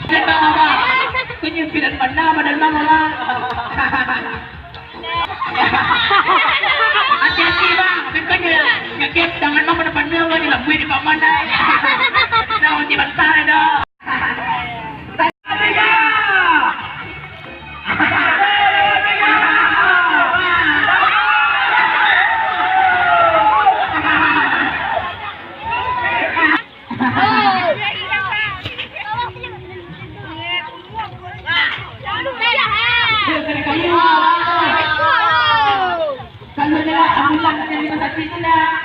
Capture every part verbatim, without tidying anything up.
Abang, abang. Kau nyampiran bana badan bang, abang. Hati-hati, bang. Bukan ya. Yakin tangan bang pada bana, bang, di lambuik di paman, dah. Dah, uji bantal, dah. Kalau ada ambulans yang di rumah sakit tu, nak.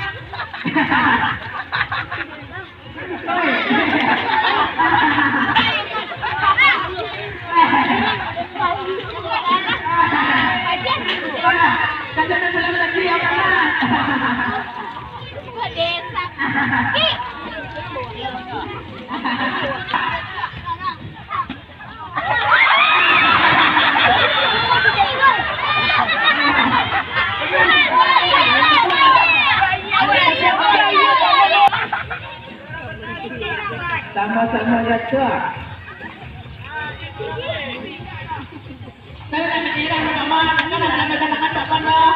Sama-sama lihat, Kak. Kalau nak bergerak, nak aman, kan nak, nak, nak, nak, nak, nak, nak.